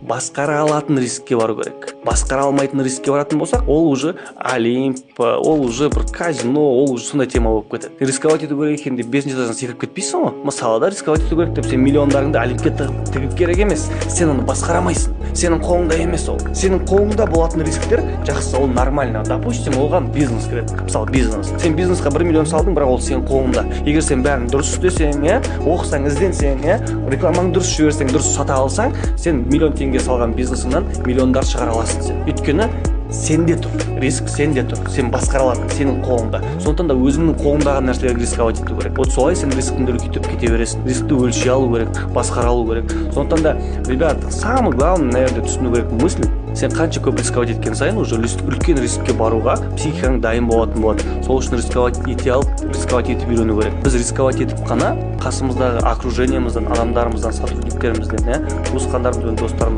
Басқара алатын рискке бару керек. Басқара алмайтын рискке баратын болсақ, ол уже Олимп, ол уже бір казино, ол уже сондай тема болып кетеді. Рисковать ету керек екен деп, бесінші этаждан секіріп кетпейсің ғой. Мысалы да, рисковать ету керек деп, сен миллиондарыңды Олимпке тігіп керек емес. Сен оны басқара алмайсың, сенің қолыңда емес ол. Сенің қолыңда болатын рисктер жақсы, ол нормально. Допустим, оған бизнес кіреді. Мысалы, бизнес. Сен бизнесқа 1 миллион салдың, бірақ ол сенің қолыңда. Егер сен бәрін дұрыс істесең, иә, оқысаң, ізденсең, иә, рекламаңды дұрыс жіберсең, дұрыс сата алсаң, сен миллион теңге салған бизнесіңнен миллиондар шығара аласың сен. Өйткені сенде тұр риск, сенде тұр, сен басқара алатын, сенің қолыңда. Сондықтан да өзіңнің қолыңдағы нәрселерге рисковать ету керек. Вот солай сен рискіңді үлкейтіп кете бересің. Рискті өлшей алу керек, басқара алу керек. Сондықтан да, ребят, самый главный, наверное, түсіну керек мысль: сен қанша көп рисковать еткен сайын, уже үлкен рискке баруға психикаң дайын болатын болады. Сол үшін рисковать ете алып, рисковать етіп үйрену керек. Біз рисковать етіп қана қасымыздағы окружениемізден, адамдарымыздан, сотрудниктерімізден, иә, туысқандарымызбен, достарымыздан